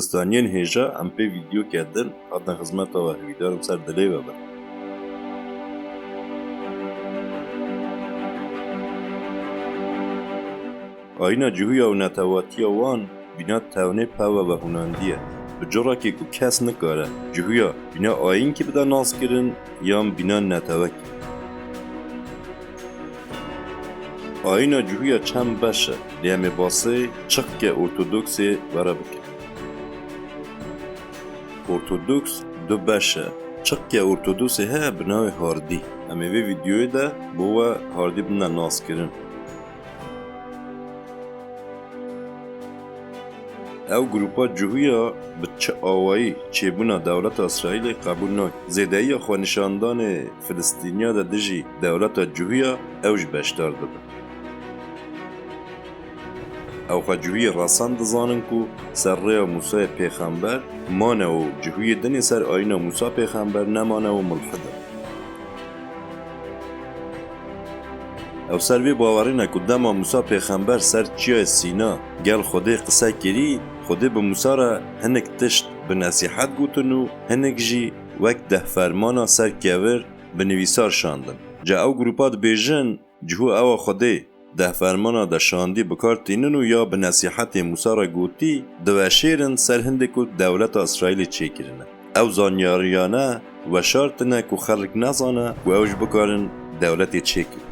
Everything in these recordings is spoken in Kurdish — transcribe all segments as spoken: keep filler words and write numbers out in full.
Dibistaniyên hêja em pê vîdyoke din hatin xizmeta we, hêvîdarim ser dilê we bin. Ayîna Cihûya û netewatiya wan bîna tewnê pewe ve hûnandiye. Bi curekê ku kes nikare Cihûya bîna ayînkî bide naskirin yan bîna netewekî. Ayîna Cihûya çend beş e, lê em ê basê çiqke ortodoksê were bikin. Ortodoks du beş e. Çiqke ortodoksê heye bi navê Hardî. Em ê vê vîdyoyê de bo we Hardî bine naskirin. Ew grûpa Cihûya bi çi awayî çêbûna dewleta Îsraîlê qebûl nake. Zêdeyiya xwenîşandanê Filistîniya de dijî dewleta Cihûya ew jî beşdar dibe. Ew xwe Cihûyê resen dizanin ku ser rêya Mûsayê pêxember mane û Cihûyê dinê ser ayîna Mûsa pêxember nemane û mulhid in. Ew ser vê bawerê ne ku dema Mûsa pêxember ser çiyayê Sîna gel Xwedê qise kirî, Xwedê bi Mûsa re hinek tişt bi nesîhet gotin û hinek jî wek deh fermana ser kevir bi nivîsar şandin. Ca ew grûpa dibêjin, Cihû ewa Xwedê deh fermana de şandî bi kar tînin û ya bi nesîhetê Mûsa re gotî, diweşêrin ser hindê ku dewleta Îsraîlê çêkirine. Ew zanyariyane weşartine ku xelk nezane ku ew jî bikarin dewletê çêkin.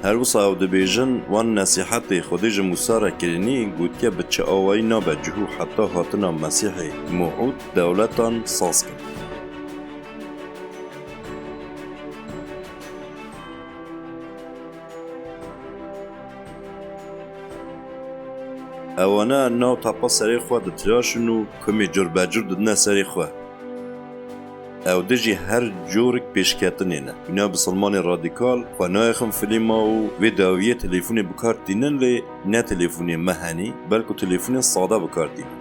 Her wisa ew dibêjin, wan nesîhetê Xwedê ji Mûsa re kirinî, gotiye bi çi awayî nabe Cihû heta hatina Mesîhê mewûd dewletan saz kin. Ewane nav tepa serê xwe ditiraşin û kumê curbecur didine serê xwe. Ew dijî her corik pêşketinê ne. Bîna bisilmanê radîkal xwe nayêxin filîma û vê dawiyê telefûnê bi kar tînin, lê ne telefûnê mehenî, belku telefûnê sade bi kar tînin.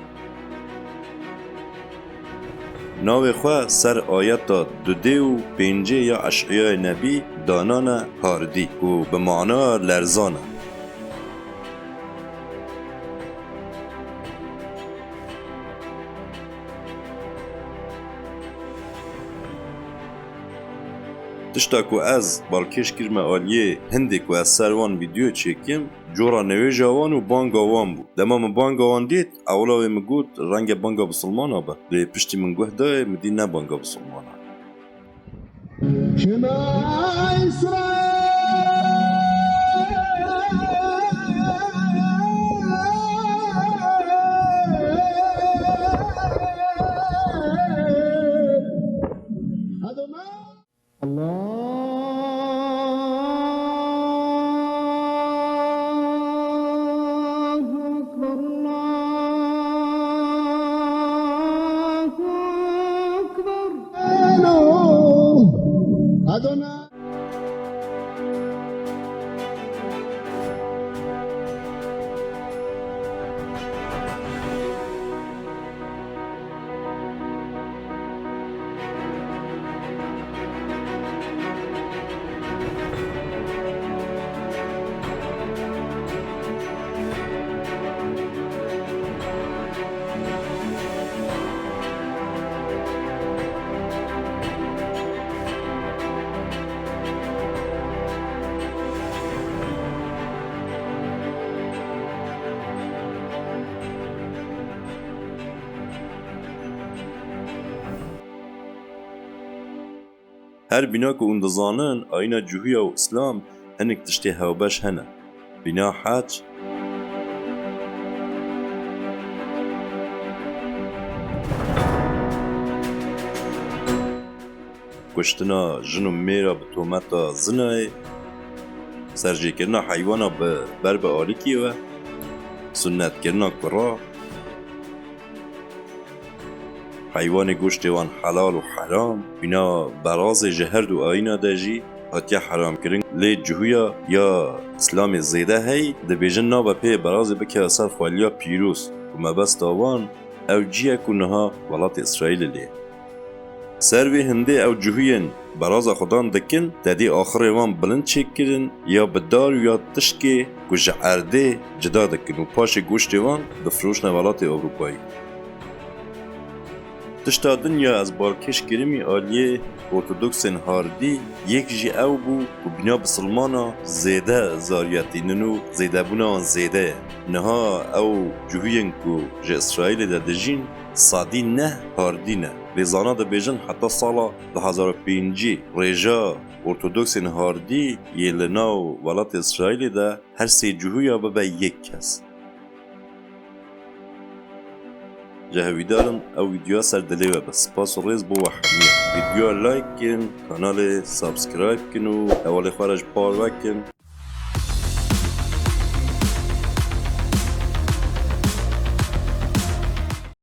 Navê xwe ser ayeta dudê û pêncê ya Eş'iyayê Nebî danane Hardî, ku bi mana lerzan e. Tişta ku ez balkêş kirime aliyê hindê ku ez ser wan vîdyoyê çêkim, cora newêja wan û banga wan bû. Dema min banga wan dît, ewla wê min got, renge banga bisilmana be. Lê piştî min guh dayê, min dî ne banga bisilmana. الله أكبر، الله أكبر. Her bîna ku hûn dizanin, ayîna Cihûya û Îslam hinek tiştê hewbeş hene. Bîna hec, kuştina jin û mêra bi tometa zinayê, serjêkirina heywana bi ber bi alikê ve, sunnetkirina kura, heywanê goştê wan helal û heram, bîna berazê ji her du ayîna de jî hatiye heramkirin, lê Cihûya ya Îslamê zêde hey dibêjin nabe pê berazê bikeve ser xweliya pîroz û mebesta wan ew cî ye ku niha welatê Îsraîlê lê ye. Ser vê hindê ew Cihûyên belaza xwedan dikin, tedî axirê wan bilind çêkirin ya bi dar û ya tişkê ku ji erdê cida dikin û paşê goştê wan difiroşne welatê Ewropayî. Tişta din ya ez balkêş kirimî aliyê Ortodoksên Hardî, yek jî ew bû ku bîna bisilmana zêde zariyetînin û zêdebûna wan zêde ye. Niha ew cihûyên ku ji Îsraîlê de dijîn, sedî neh Hardî ne. Lê zana dibêjin heta sala du hazar û pêncî rêja Ortodoksên Hardî yê li nav welatê Îsraîlê de her sê cihûya bibe yek kes. Ji hevîdarim ew vîdyoya ser dilê we be. Spas û rêz bo we hemiya. Vîdyoya like kin, kanalê subscribe kin û hevalê xwe re ji par vekin.